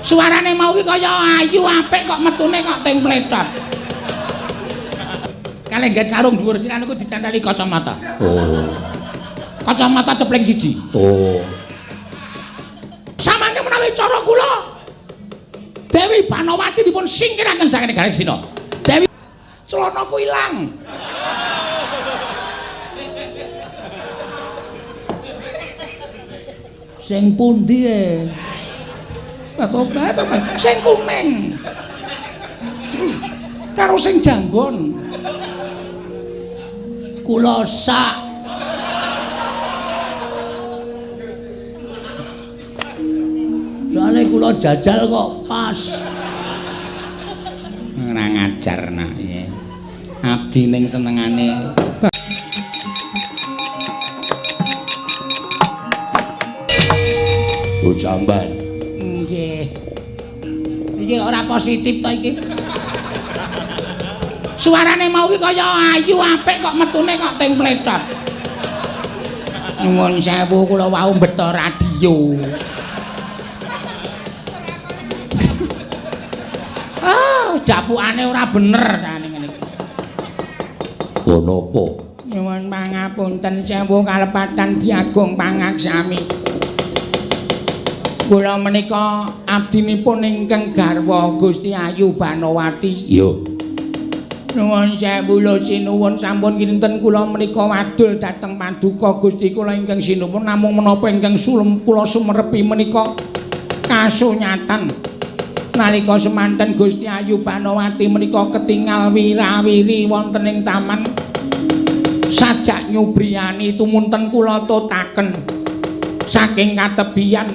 Suarane mau ki kaya ayu apik kok metune kok teng pletot. Kalenggan sarung dhuwur sirah niku dicanteli kacamata. Oh. Kacamata cepling siji. Oh. Samangke menawi cara kula Dewi Banowati dipun singkiraken saking negara Ngastina. Dewi celanaku ilang. Sing pundi e? Tobat sing kuning. Karo sing janggon. Kula sak. Soale kula jajal kok pas. Ora ngajar nak piye. Abdi ning senengane. Bocamban. Nggih. Iki ora positif to iki. Suarane mau ki kaya ayu apik kok metune kok teng pletot. Nuwun sewu kula wau mbeto radio. Ah, dapukane ora bener jane ngene iki. Ono apa? Nyuwun pangapunten sewu kalepatan Diagung pangaksami. Kula menika abdinipun ingkang garwa Gusti Ayu Banowati. Iya. Nuwun sewu lho sinuwun sampun kinten kula menika wadul dhateng paduka Gusti kula ingkang sinuwun namung menapa ingkang sulem kula sumerepi menika kasunyatan. Nalika semanten Gusti Ayu Banowati menika ketingal wirawiri wonten ing taman sajak nyubriyani tumunten kula totaken saking katebian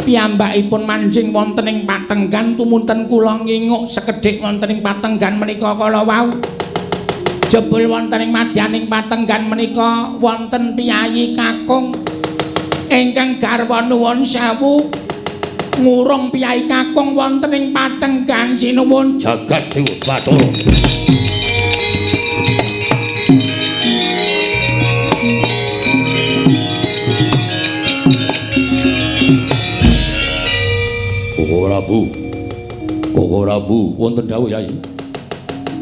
piyambakipun manjing wonten ing patenggan tumunten kula nginguk sekedhik wonten ing patenggan menika kala wau jebul wonten ing madyaning patenggan menika wonten piyayi kakung ingkang garwa nuwun sewu ngurung piyayi kakung wonten ing patenggan sinuwun jagat dewa batara. Koko Prabu, Koko Prabu wonten dawuh Yai.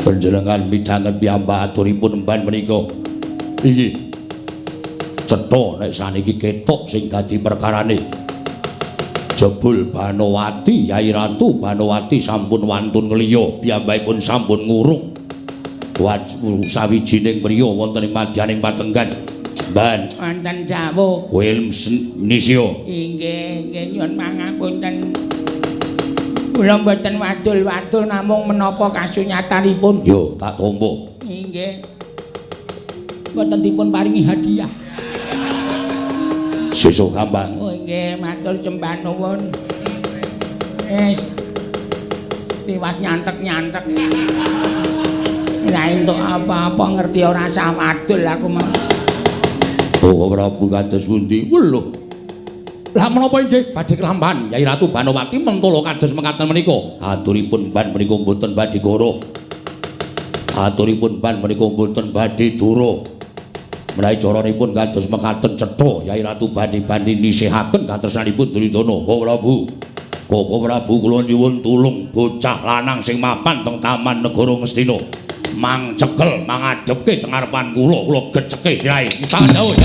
Panjenengan midhanget piyambak aturipun emban menika. Inggih. Cetha nek saniki ketok sing dadi perkarane. Jebul Banowati, Yai Ratu Banowati sampun wantun ngliya, piyambakipun sampun ngurung sawijining priya wonten ing madyaning patenggan. Mban wonten dawuh. Kowe nisya. Inggih, inggih nyuwun pangapunten. Kula mboten wadul-wadul namung menapa kasunyatanipun. Yo, tak tampa. Inggih. Mboten dipun paringi hadiah. Sesuk gampang. Oh inggih, matur sembah nuwun. Wis. Tiwas nyantek-nyantek. Ora entuk apa-apa ngerti ora sah wadul aku mah. Oh, Prabu kados pundi? Lho. Lah menapa inggih badhe kelampahan Yai Ratu Banowati mentolo kados mekaten menika. Aturipun ban menika mboten badhe goroh. Aturipun ban menika mboten badhe dura. Menawi caranipun kados mekaten cetha Yai Ratu bani-bani nisihaken katresnanipun Duryudana. Koko Prabu. Koko Prabu kula nyuwun tulung bocah lanang sing mapan teng Taman Negara Ngastina. Mang cekel mangadhepke teng ngarepan kula, kula geceke sirahe. Istangan dawuh.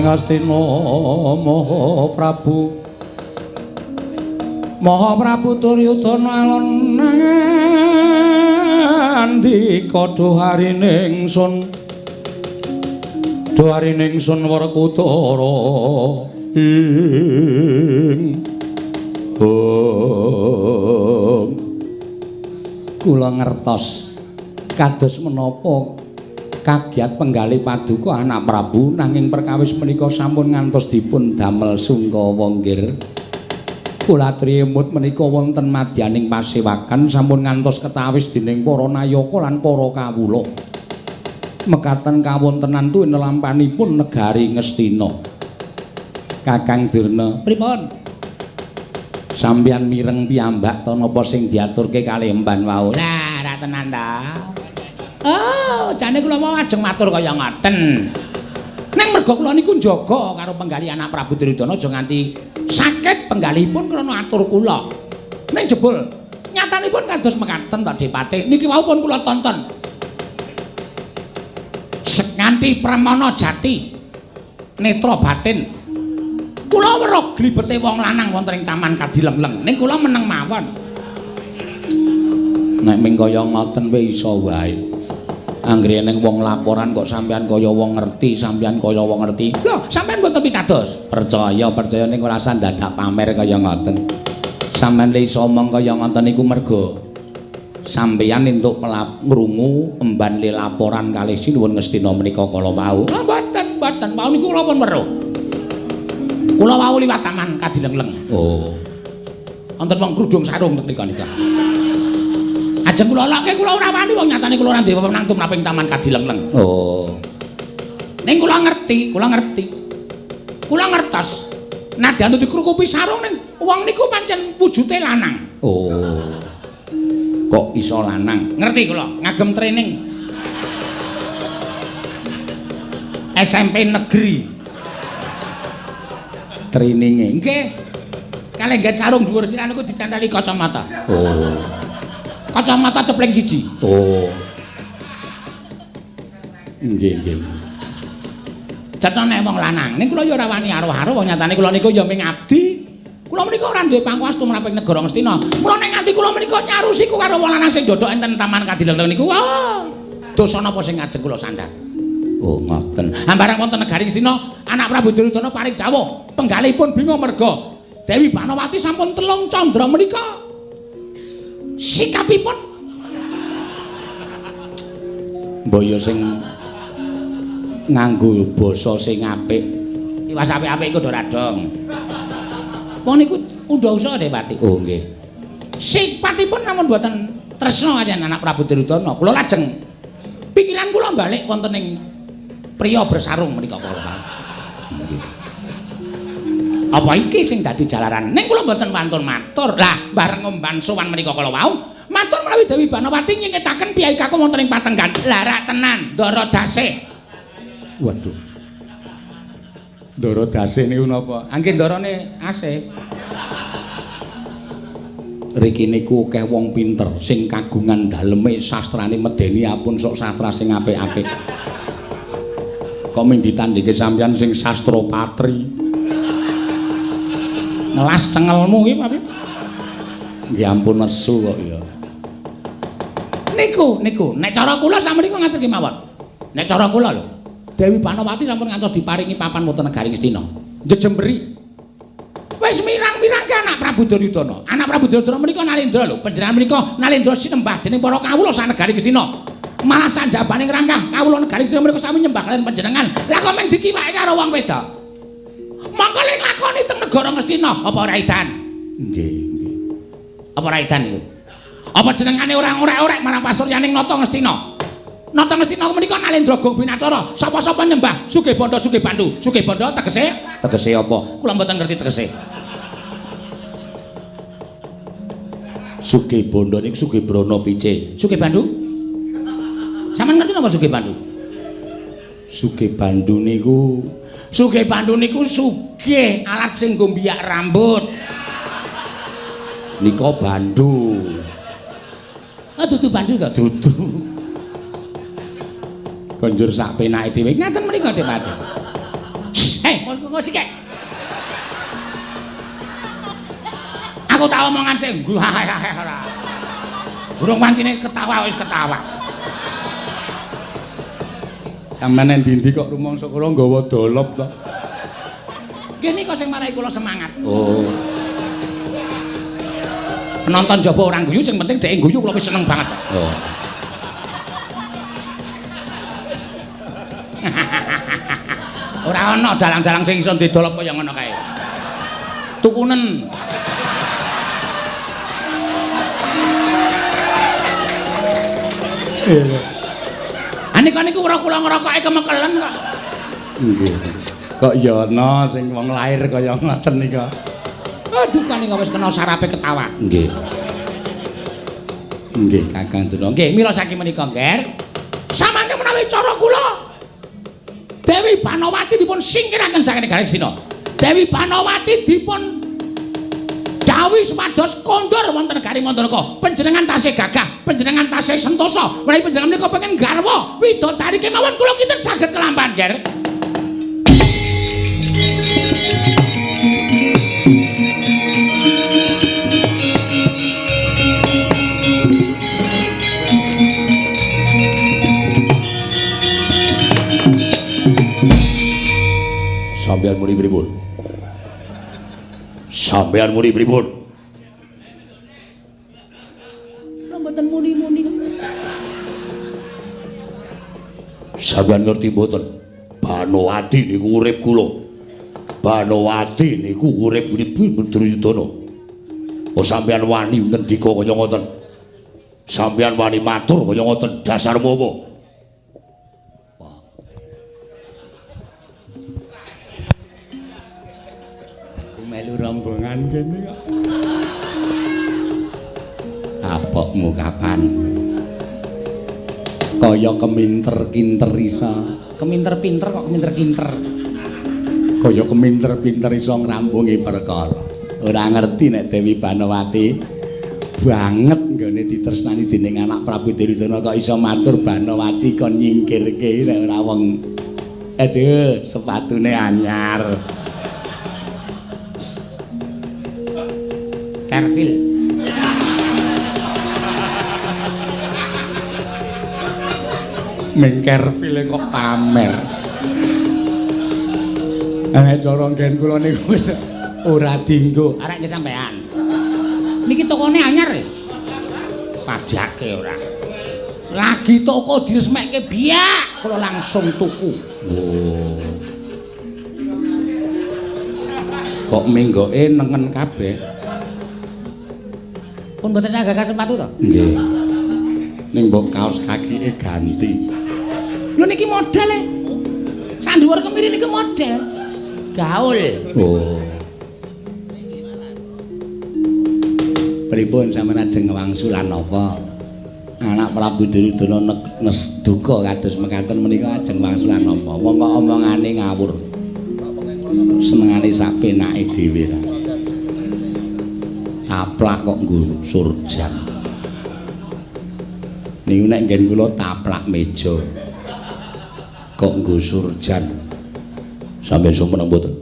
Ngastina Maha Prabu. Maha Prabu Duryudana alon nandika duharining sun. Duharining sun Werkudara ing kula ngertos kados menapa kagiat penggalih paduka anak Prabu nanging perkawis menika sampun ngantos dipun damel sungkawa nggir. Kula atri emut menika wonten madyaning pasewakan sampun ngantos ketawis dening para nayaka lan para kawula. Mekaten kawontenan tuwin nelampanipun negari Ngastina. Kakang Durna, pripun? Sampeyan mireng piyambak to napa sing diaturke kalih emban wau? Lah, ra tenan ta. Oh, jane kula mau ajeng matur kaya ngoten. Neng merga kula niku njaga karo penggalih anak Prabu Duryudana aja nganti sakit penggalihipun krana atur kula. Ning jebul nyatanipun kados mekaten to Depate. Niki wau pun kula tonton. Nganti Pramana Jati netra batin. Kula weruh glibete wong lanang wonten ing taman Kadilengleng. Ning kula meneng mawon. Nek ming kaya ngoten wae iso wae. Anggere ning wong laporan kok sampean kaya wong ngerti, sampean kaya wong ngerti. Lho, sampean mboten pitados. Percaya, percaya ning ora usah dadak pamer kaya ngoten. Sampean le iso omong kaya ngoten niku merga sampeyan entuk ngrungu emban le laporan kalih Sinuwun Ngastina menika kala wau. Lho mboten, mboten. Wau niku kula pun weruh. Kula wau liwat taman Kadilengleng. Oh. Wonten wong krudung sarung teng mriku nika. Ajeng kula lokke kula ora wani wong nyatane kula ora duwe wewenang tumrap ing taman Kadilengleng. Oh. Ning kula ngerti, kula ngerti. Kula ngertos. Nadyan dikrukupi sarung ning wong niku pancen wujute lanang. Oh. Kok iso lanang? Ngerti kula, ngagem training. SMP negeri. Traininge. Nggih. Kalih nggen sarung dhuwur sirah niku dicanteli kacamata. Oh. Kacamata cepling siji. Oh. Nggih, nggih. Cetha nek wong lanang. Ning kula ya ora wani aruh-aruh wong nyatane kula niku ya ming abdi. Kula menika ora duwe pangkuwas tumrap ing negara Ngastina. Mula nek nganti kula menika nyarusiku karo wong lanang sing ndodhok enten taman Kadilengleng niku, wah. Dosa napa sing ngajeng kula sandhar? Oh, ngoten. Hambarang wonten negari Ngastina, anak Prabu Duryudana paring dawuh, penggalihipun bingung merga Dewi Banowati sampun telung candra menika. Sikapipun mbaya sing nganggo basa sing apik. Tiwas apik-apik iku ora dong. Wong niku undha-usa Depati. Oh nggih. Sipatipun namun mboten tresna kaliyan anak Prabu Duryudana. Kula lajeng pikiran kula balik wonten ing priya bersarung menika kala. Nggih. Apa iki sing dadi jalaran? Ning kula mboten wantun matur. Lah bareng ngomban sowan menika kala wau, matur menawi Dewi Banowati nyingetaken piyai kakung wonten ing patenggan. Lah rak tenan, Ndara Dasih. Waduh. Ndara Dasih niku napa? Angge ndarane asih. Riki niku akeh wong pinter sing kagungan daleme sastrane medeni apun sok sastra sing apik-apik. Kok ming ditandhike sampeyan sing sastra patri. Ngelas cengelmu iki, Pak. Nggih ampun nesu kok ya. Niku, niku, nek cara kula sampeyan niku ngaten kemawon. Nek cara kula lho, Dewi Banowati sampun ngantos diparingi papan wonten negari Ngastina. Njejemberi. Wis mirang-mirangke anak Prabu Duryudana. Anak Prabu Duryudana menika Nalendra lho. Panjenengan menika Nalendra sinembah dening para kawula sanegari Ngastina. Malah sanjabane ngrangkah kawula negari Ngastina menika sami nyembah kaliyan panjenengan. Lah kok mung dikiwake karo wong wedok. Mongko le nglakoni teng negara Ngastina apa ora edan? Nggih, nggih. Apa ora edan niku? Apa jenengane ora orek-orek marang pasuryaning Nata Ngastina? Nata Ngastina menika Nalendra Gong Binatara. Sapa-sapa nyembah sugih bandha sugih bandu. Sugih bandha tegese? Tegese apa? Kula mboten ngerti tegese. Sugih bandha niku sugih brana pice. Sugih bandu? Sampeyan ngerti napa sugih bandu? Sugih bandu niku sugih bandu niku sugih alat sing nggo mbiyak rambut. Nika bandu. Ah dudu bandu to? Dudu. Konjur sak penake dhewe. Ngaten menika Depati. Hei, kok sik. Aku tak omongan sing ora. Burung pancine ketawa wis ketawa. Sampeyan nang ndi kok rumangsa kula nggawa dolop to? Nggih nika sing marai kula semangat. Oh. Penonton jaba orang guyu sing penting dhek guyu kula wis seneng banget. Oh. Ora ana dalang-dalang sing iso ndedolop kaya ngono kae. Tukunen. Iya. Anika niku ora kula ngrokoke kemekelen kok. Nggih. Kok ya ana sing wong lair kaya ngoten nika. Aduh kan nika wis kena sarape ketawa. Nggih. Nggih, Kakang Durna. Nggih, mila saking menika, Ngger. Samangke menawi cara kula Dewi Banowati dipun singkiraken saking negara Astina. Dewi Banowati dipun dawuhi supados kondur wonten negari Mandaraka. Panjenengan tasih gagah, panjenengan tasih sentosa. Menawi panjenengan menika pengen garwa widodari kemawon kula kinten saged kelampahan, Ger. Sampeyan muni pripun? Sampeyan muni pripun? Lha mboten muni-muni. Sampeyan ngerti mboten? Banowati niku urip kula. Banowati niku urip Duryudana. Oh sampeyan wani ngendika kaya ngoten. Sampeyan wani matur kaya ngoten, dasarmu apa? Melu rombongan kene kok. Kapokmu kapan? Kaya keminter-kinter isa. Keminter pinter kok keminter-kinter. Kaya keminter-pinter iso ngrambungi perkara. Ora ngerti nek Dewi Banowati banget nggone ditresnani dening anak Prabu Duryudana kok iso matur Banowati kon nyingkirke nek ora wong. Aduh, sepatune anyar. Kerfil. Ming Kerfile kok pamer. Nek cara nggen kula niku wis ora dinggo. Arek nggih sampean. Niki tokone anyar e. Padake ora. Lagi toko diresmekke biak, kula langsung tuku. Oh. Kok minggoke nengen kabeh. Pun mboten saged gagas sepatu to? Nggih. Ning mbok kaos kakike ganti. Lho niki model e. Sak dhuwur kemiri niki model. Gaul. Oh. Pripun sampeyan ajeng wangsulan napa? Anak Prabu Duryudana nes duka kados mekaten menika ajeng wangsulan napa? Wong kok omongane ngawur. Senengane sak penake dhewe ra. Taplak kok nggo surjan. Niku nek nggen kula taplak meja. Kok nggo surjan. Sampeyan iso meneng mboten?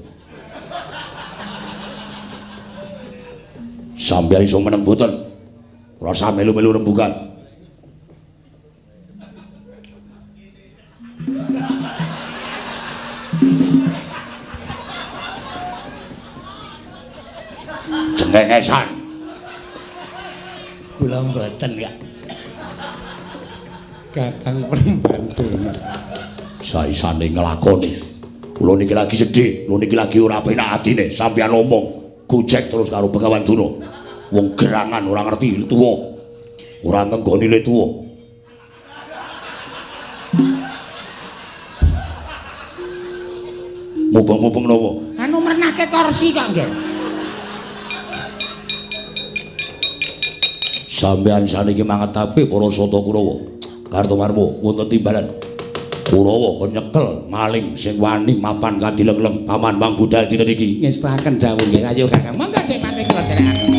Sampeyan iso meneng mboten? Ora usah melu-melu rembugan. Cengengesan. Kula mboten ya. Kakang Prembantu. Saisane nglakoni. Kula niki lagi sedih, kula niki lagi ora penak atine, sampeyan omong gojek terus karo Begawan Durna. Wong gerangan ora ngerti tuwa. Ora ngenggoni le tuwa. Mubeng-mubeng napa? Anu mernahke kursi kok nggih. Sampeyan saniki mangetapi para sata Kurawa. Kartomarma wonten timbalan. Kurawa kon nyekel maling sing wani mapan kadileng-leng paman Mang Budal dinten iki. Ngestaken dawuh nggih. Ayo Kakang. Monggo Dik Pati kula dherekaken.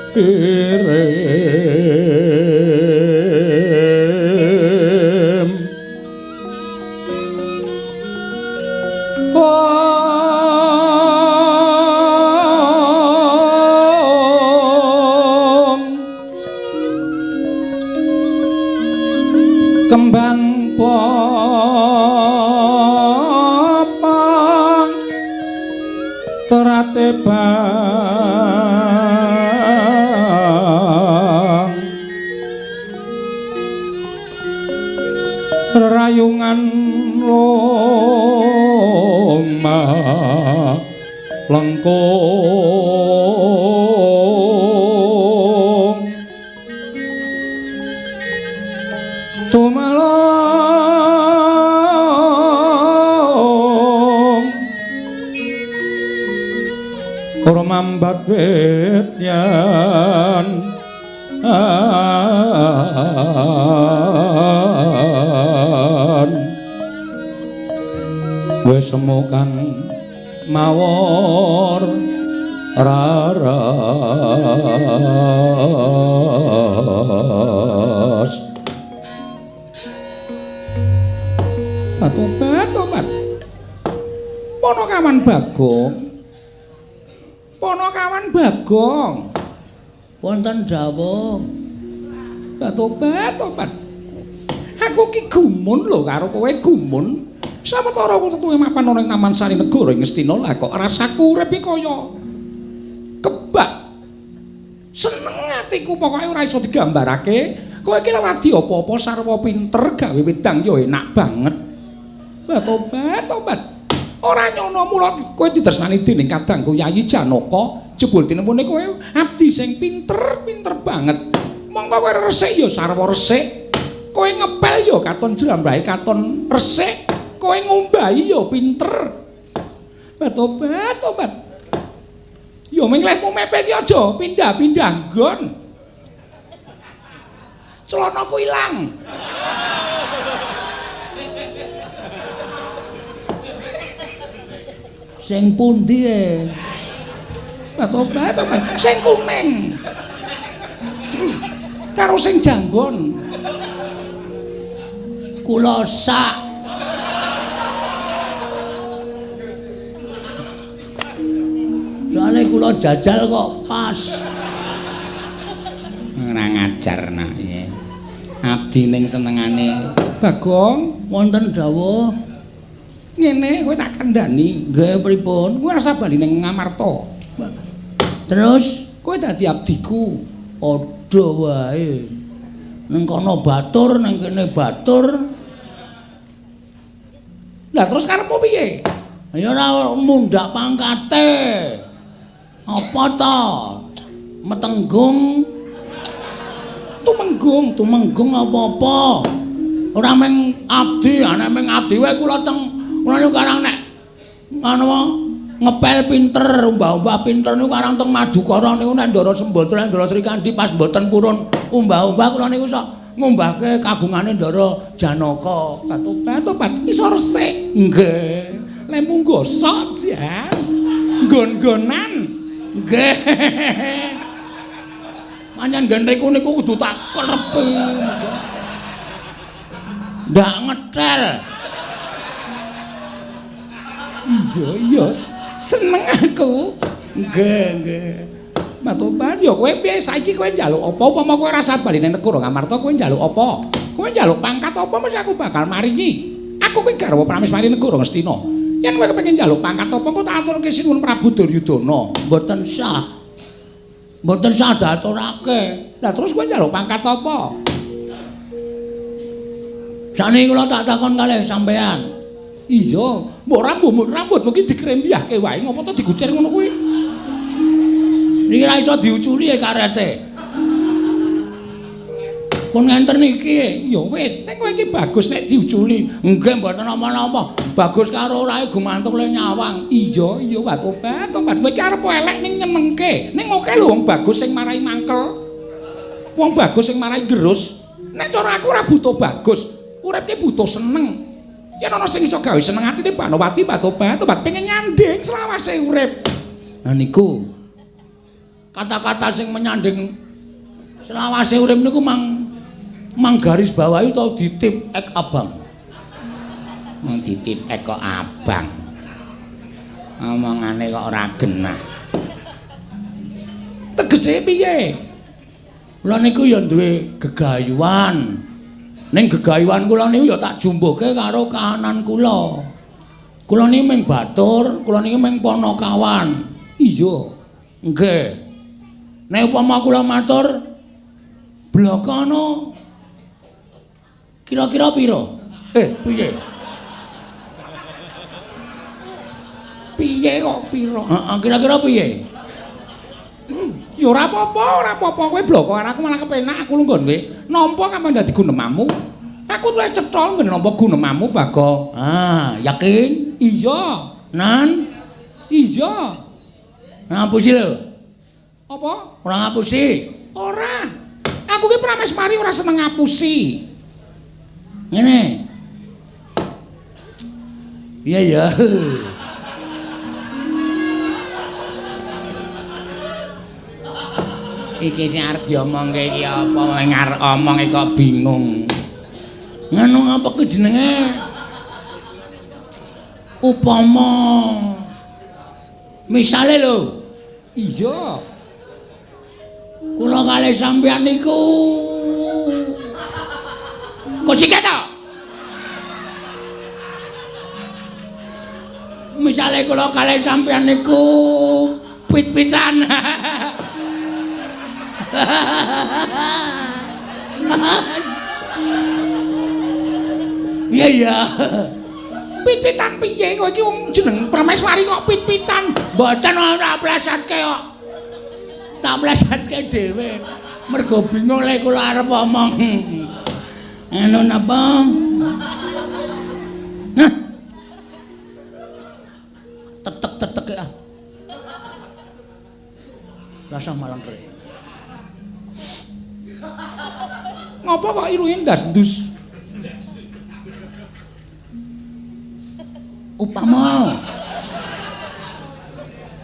Kirim Om kembang popong terate bang rerayungan loma lengkung tumalong ora mambat wit yen wis semu kang mawar raras. Tobat tobat. Ponokawan Bagong. Ponokawan Bagong. Wonten dawuh. Tobat tobat. Aku ki gumun lho karo kowe gumun. Sawetara kowe mapan ana ing Taman Sari Negara ing Ngastina lah kok rasaku urip iki kaya kebak. Seneng atiku pokoke ora iso digambarake. Kowe iki lagi apa-apa sarwa pinter gawe wedang ya enak banget. Tobat tobat. Ora nyono mula kowe ditresnani dening kadangku Yayi Janaka, jebul tinemune kowe abdi sing pinter, pinter banget. Mongko kowe resik ya sarwa resik. Kowe ngepel ya katon jlambrahe katon resik. Kowe ngumbahi ya pinter. Tobat tobat. Ya ming lehmu mepe iki aja pindah-pindah nggon. Celanaku ilang. Sing pundi e? Tobat tobat. Sing kuning. Karo sing janggon. Kula sak. Soale kula jajal kok pas. Ora ngajar nak piye. Abdi ning senengane Bagong wonten dawuh. Ngene kowe tak kandhani. Nggih pripun? Kowe rasa bali ning Ngamarta. Terus kowe dadi abdiku. Padha wae. Ning kono batur, ning kene batur. Lah terus karepmu piye? Ya ora mundhak pangkate. Apa ta? Metenggung tumenggung, tumenggung apa-apa. Ora mung abdi, ana mung abdi wae kula teng kula niku karang nek ngono ngepel pinter, umbah-umbah pinter niku karang teng Madukara niku nek Ndara Sembadra, Ndara Srikandhi pas mboten purun umbah-umbah kula niku sok ngumbahke kagungane Ndara Janaka. Tobat tobat iso resik. Nggih. Lemu gosok jan. Nggon-nggonan. Nggih. Pancen nggen riku niku kudu tak klerepi. Ndak ngetel. Iya iya seneng aku. Nggih nggih. Matoban ya kowe piye saiki kowe njaluk apa upama kowe ora bali nang negara Ngamarta kowe njaluk apa? Kowe njaluk pangkat apa mesti aku bakal maringi. Aku kuwi garwa prameswari negara Ngastina. Yen kowe kepengin njaluk pangkat apa engko tak aturke Sinuwun Prabu Duryudana. Mboten sah. Mboten sah diaturake. Lah terus kowe njaluk pangkat apa? Sakniki kula tak takon kalih sampean. Iya, mbok rambutmu ki dikrembyahke wae ngopo to digucir ngono kuwi? Niki ra iso diuculi karete. Pun ngenten niki, ya wis, nek kowe iki bagus nek diuculi. Nggih mboten napa-napa. Bagus karo orae gumantung le nyawang. Iya, iya, tobat, tobat. Kowe iki arep elek ning nyenengke. Ning oke lho wong bagus sing marai mangkel. Wong bagus sing marai gerus. Nek cara aku ora butuh bagus, urip ki butuh seneng. Yen ana sing iso gawe seneng atine Banowati, tobat, tobat pengen nyanding selawase urip. Lah niku Kata-kata sing menyanding selawase urip niku mang garis bawahi utawa ditip ek abang. Mang ditip ek kok abang. Omongane kok ora genah. Tegese piye? Kula niku ya duwe gegayuhan. Ning gegayuhan kula niku ya tak jumbuhke karo kahanan kula. Kula niki ming batur, kula niki ming panakawan. Iya. Nggih. Nek upama kula matur blokana kira-kira pira? Piye? Piye kok pira? Heeh, kira-kira piye? Ya ora apa-apa, kowe bloko karo aku malah kepenak aku lungguh kowe. Nampa kapan dadi gunemamu? Aku luwih cetha nggen nampa gunemamu, Bagong. Ah, yakin? Iya. Nan? Iya. Ngapusi lho. Apa? Ora ngapusi. Ora. Aku ki pramesmari ora seneng ngapusi. Ngene. Iya ya. Iki sing arep diomongke iki apa ngarep omong kok bingung. Ngono apa ku jenenge? Upama misale lho. Iya. Kula kalih sampeyan niku kok sike to? Misale kula kalih sampeyan niku pit-pitan. Iya ya. Pit-pitan piye kowe iki wong jeneng Prameswari kok pit-pitan? Mboten ora plesatke kok. Tak plesatke dhewe. Mergo bingung lek kula arep omong. Anu napa? Nah. Tetek-tetek ah. Rasah malang kere. Ngopo kok irunge ndas-ndus? Upama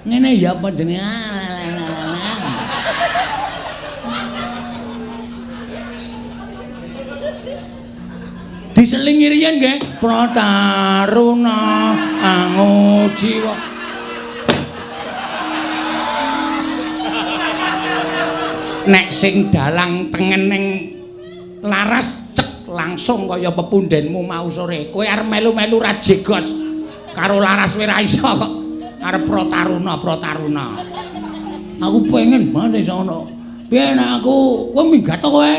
ngene ya apa jenenge? Diselingi riyen nggih Prataruna Angujiwa. Nek sing dalang tengen ning laras cek langsung kaya pepundhenmu mau sore. Kowe arep melu-melu ra jegos karo laras kowe ra iso kok. Arep Prataruna Prataruna. Aku pengen banget iso ngono. Piye nek aku kowe minggat to kowe?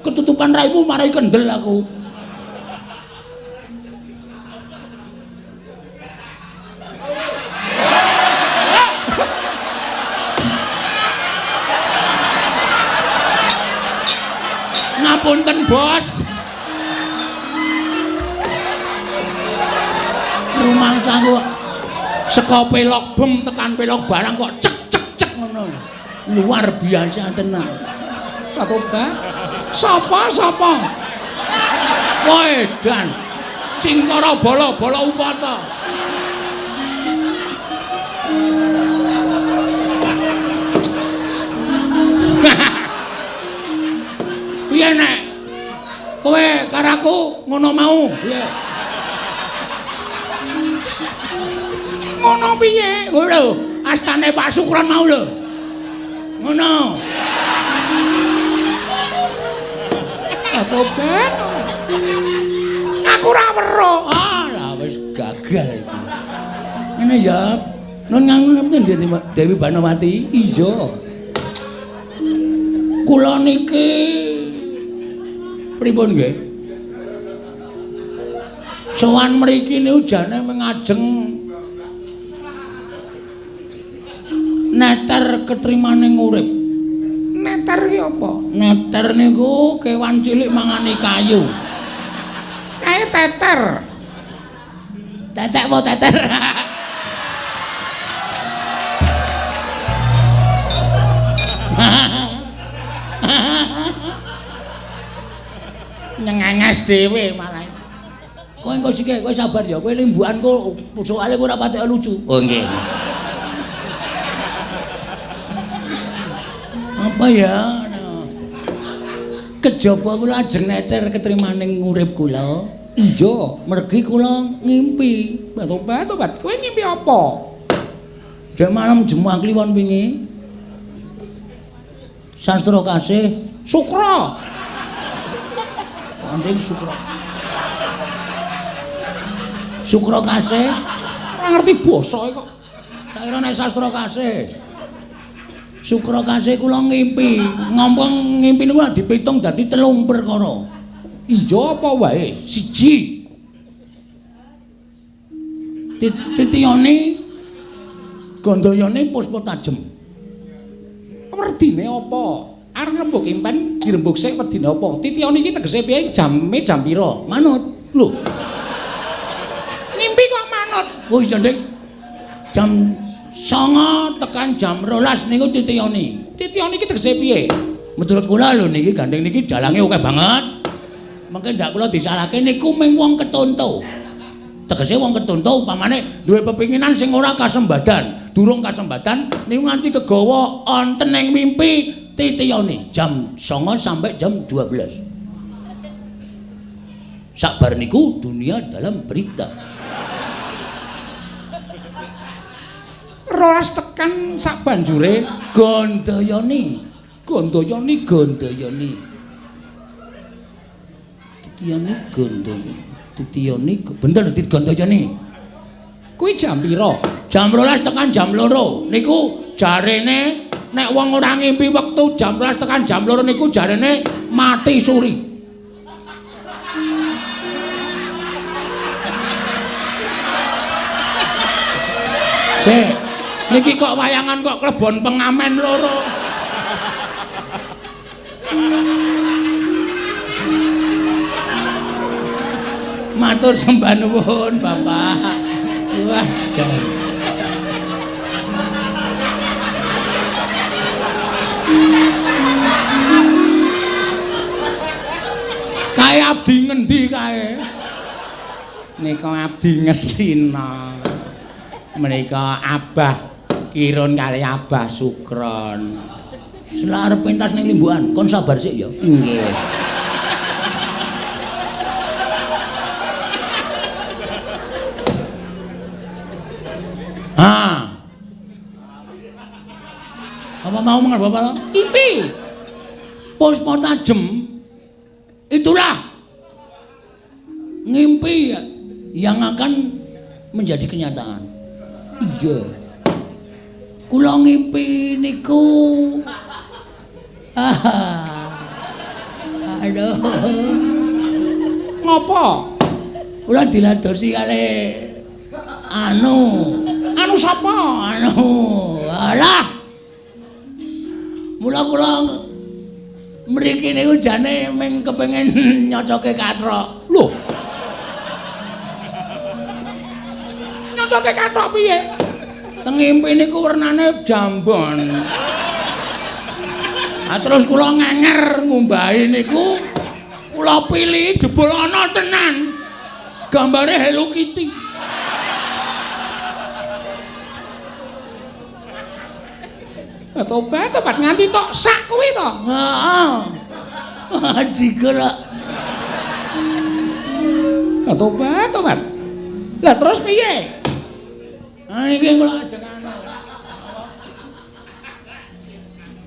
Ketutupan raimu marai kendel aku. Ngapunten, Bos. Rumangsaku saka pelok bem tekan pelok barang kok cek cek cek ngono. Luar biasa tenan. Pak. Sapa sapa? Kowe dan cingkara bala-bala upata. Piye nek kowe karo aku ngono mau? Piye? Ngono piye? Lho, astane Pak Sukron mau lho. Ngono. Tobat. Aku ora weruh. Ah, lah wis gagal iki. Ngene ya. Nun nganu Dewi Banowati. Iya. Kula niki pripun nggih? Sowan mriki niku jane mengajeng neter ketrimaning urip. Neter ki apa? Neter niku kewan cilik mangani kayu. Kae teter. Tetek apa teter? Nyengenges dhewe malah. Kowe engko sike, kowe sabar ya. Kowe limbukanku soalé kowe ora patek lucu. Oh nggih. Apa ya? Kejaba kula ajeng neter ketrimaning urip kula. Iya, mergi kula ngimpi. Tobat, kowe ngimpi apa? Dek malam Jemuah Kliwon wingi. Sastra kasih Sukra. Anting Sukra. Sukra kasih ora ngerti basa kok. Tak kira nek sastra kasih. Sukra kasih kula ngimpi, ngomong ngimpi niku dipitung dadi 3 perkara. Iya apa wae? Siji. Titiyane Gandayane puspa tajem. Werdine apa? Arep ngrembug impen dirembug sik wedine apa? Titiyane iki tegese piye? Jame jam pira? Manut. Lho. Ngimpi kok manut? Oh iya, Dik. Jam 9 tekan jam 12 niku titiyane. Titiyane iki tegese piye? Menurut kula lho niki gandeng niki dalange akeh banget. Mengke ndak kula disalahke niku ming wong ketonto. Tegese wong ketonto upamane duwe pepinginan sing ora kasembadan, durung kasembadan niku nganti kegawa wonten ing mimpi titiyane jam 9 sampai jam 12. Sabar niku dunia dalam berita. 12 tekan sak banjure Gandayane, Gandayane, Gandayane. Titiyane Gandayane. Titiyane bener Gandayane. Kuwi jam pira? Jam 12 tekan jam 2. Niku jarene nek wong ora ngimpi wektu jam 12 tekan jam 2 niku jarene mati suri. Sik, niki kok wayangan kok klebon pengamen loro. Matur sembah nuwun, Bapak. Wah, jan. Kae abdi ngendi kae? Nika abdi Ngastina. Menika Abah Kirun kali Abah Sukron. Selak arep pentas ning Limbukan, kon sabar sik ya. Nggih. Ah. Apa mau mengen Bapak? Impi. Puspa tajem. Itulah ngimpi yang akan menjadi kenyataan. Iya. Kula ngimpi niku. Aduh. Ngopo? Kula diladosi kali anu. Anu sapa? Anu. Alah. Mula kula mriki niku jane mung kepengin nyocoke kathok. Lho. Nyocoke kathok piye? Teng ngimpi niku wernane jambon. Ah terus kula ngenger ngumbahi niku kula pilih jebul ana tenan. Gambare Hello Kitty. Tobat, tobat nganti tok sak kuwi to. Heeh. Digerak. Tobat, tobat. Lah terus piye? Ah iki kula ajeng anu.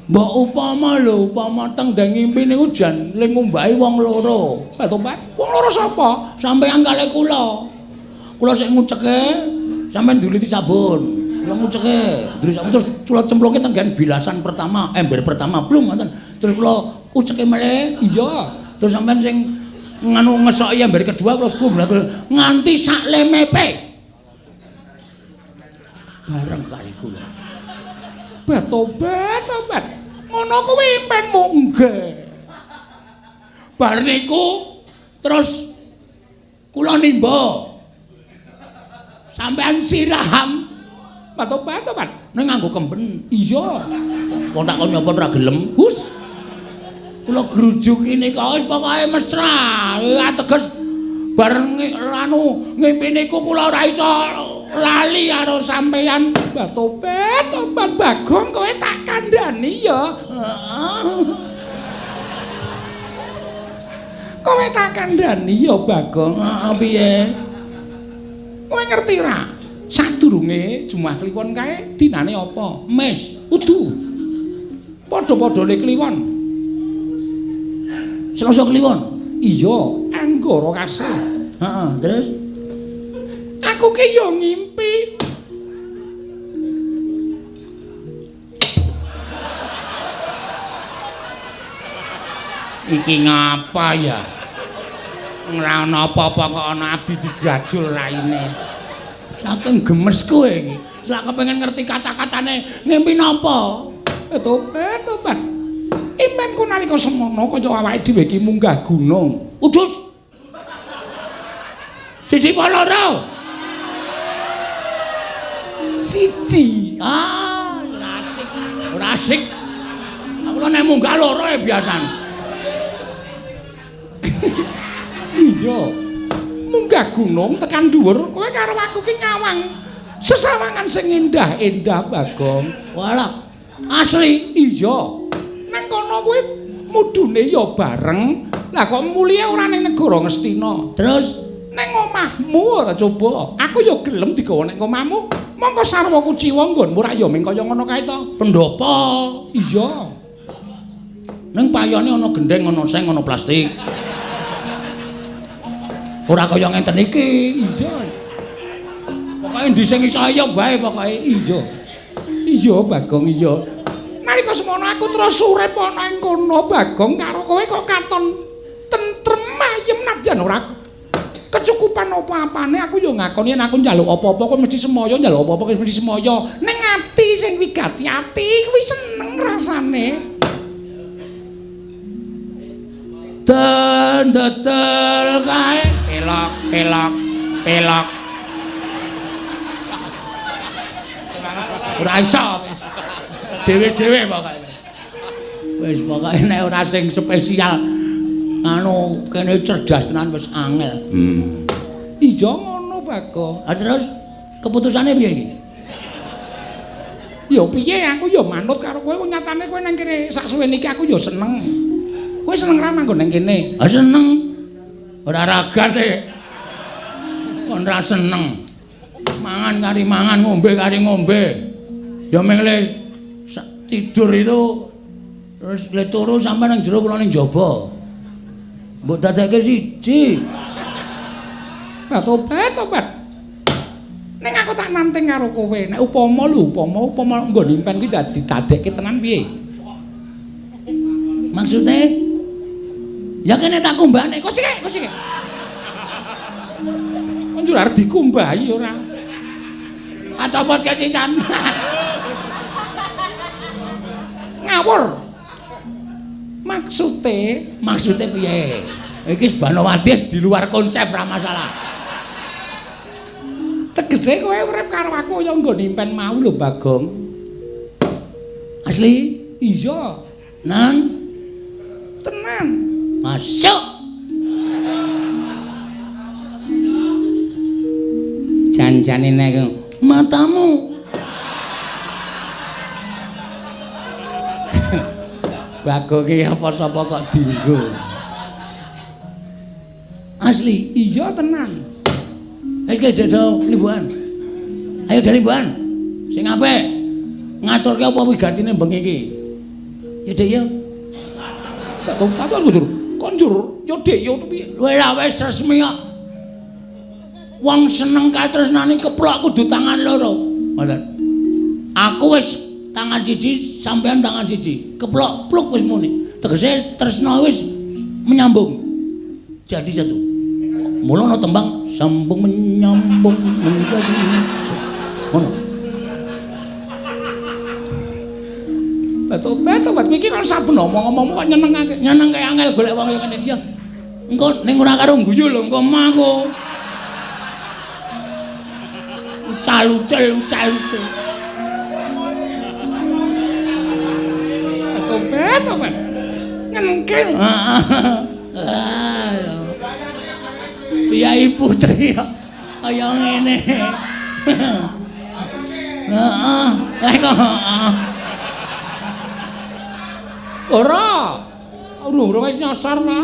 Mbok upama lho, upama teng ndang ngimpi niku jan le ngumbahi wong loro. Tobat, wong loro sapa? Sampeyan kalih kula. Kula sik nguceke, sampeyan nduliti sabun. Kula nguceke, nduliti sabun terus kula cemplungke teng nggen bilasan pertama, ember pertama blung ngoten. Terus kula uceke melih. Iya. Terus sampeyan sing nganu ngesoki ember kedua kula sku nganti sak lemepe. Bareng kali kula. Tobat, tobat. Ngono kuwi impenmu? Nggih. Bar niku terus kula nimba. Sampeyan siram. Tobat, tobat. Ning nganggo kemben. Iya. Wong tak kon nyapa ora gelem. Hus. Kula grujuki nika wis pokoke mesra. Lah teges bareng anu ngimpi niku kula ora iso Lali karo sampeyan. Tobat, tobat Bagong kowe tak kandhani ya. Kowe tak kandhani ya Bagong. Heeh, piye? Kowe ngerti ra? Sadurunge Jumat Kliwon kae dinane apa? Mes. Udu. Padha-padhane Kliwon. Selasa Kliwon. Iya, Anggara Kasih. Heeh, terus aku ki ya ngimpi. Iki ngapa ya? Ora ana apa-apa kok ana abdi digajul raine. Saking gemes kowe iki. Selak kepengin ngerti kata-katane ngimpi napa? Tobat, tobat. Impenku nalika semono kaya awake dhewe iki munggah gunung. Udus. Siji apa loro? Siji. Ah, ora asik. Ora asik. Aku nek munggah loro ya biasane. Iya. Munggah gunung tekan dhuwur, kowe karo aku ki nyawang sesawangan sing endah-endah Bagong. Walah, asli. Iya. Nang kono kuwi mudune ya bareng. Lah kok mulihe ora ning negara Ngastina. Terus ning omahmu ora coba. Aku ya gelem digawa ning omahmu. Mongko sarwa kuciwa nggonmu rak ya ming kaya ngono kae to. Pendopo. Iya. Ning payone ana gendheng, ana seng, ana plastik. Ora kaya ngenten iki. Iya. Pokoke endi sing iso ya bae pokoke. Iya. Iya Bagong iya. Nalika semono aku terus urip ana ing kono Bagong karo kowe kok katon tentrem ayem nadyan ora kecukupan apa-apane aku ya ngakoni yen aku njaluk apa-apa kowe mesti semaya, njaluk apa-apa kowe mesti semaya. Ning ati sing wigati ati kuwi seneng rasane. Den dedel kae pelok pelok pelok. Ora iso wis. Dhewe-dhewe pokoke. Wis pokoke nek ora sing spesial anu kene cerdas tenan wis angel. Iya ngono Bagong. Ah terus keputusane piye iki? Ya piye aku ya manut karo kowe wong nyatane kowe nang kene sak suwene iki aku ya seneng. Kowe seneng ra manggon nang kene? Ah seneng. Ora ragat e. Kon ra seneng. Mangan kari mangan, ngombe kari ngombe. Ya meng le tidur itu terus le turu sampe nang jero kula ning jaba. Mbok dadekke siji. Lah tobat, tobat. Ning aku tak nanting karo kowe. Nek upama lho, upama nggon impen kuwi didadekke tenan piye? Maksude? Ya kene tak kumbahne. Kok sik, kok sik. Njur arep dikumbahi ora. Tak copot kesisan. Ngawur. Maksude, maksude piye? Iki Banowati di luar konsep ra masalah. Tegese kowe urip karo aku ya nggon impen mau lho Bagong. Asli? Iya. Nang tenan. Masuk. Janjane nek matamu. Bagong ki apa sapa kok dinggo. Asli? Iya tenan. Wis ki dedo limbuhan. Ayo do limbuhan. Sing apik. Ngaturke apa wigatine bengi iki? Ya Dek ya. Tak tompat aku njur. Kon njur yo Dek yo piye? Wis wis resmi kok. Wong seneng katresnane keplok kudu tangan loro. Ngoten. Aku wis tangan siji, sampean tangan siji. Keplok pluk wis muni. Tegese tresna wis menyambung. Jadi satu. Mula ana tembang sambung menyambung menjadi ngono. Tobat, tobat iki kan saben omong-omongmu kok nyenengake. Nyenengke angel golek wong kaya ngene. Ya. Engko ning ora karo guyu lho engko mah aku. Ucal-ucal ucal-ucal. Tobat, tobat. Nyenengke. Piyai putri kaya ngene. Heeh. Heeh. Ora. Urung-urung wis nyosor ta.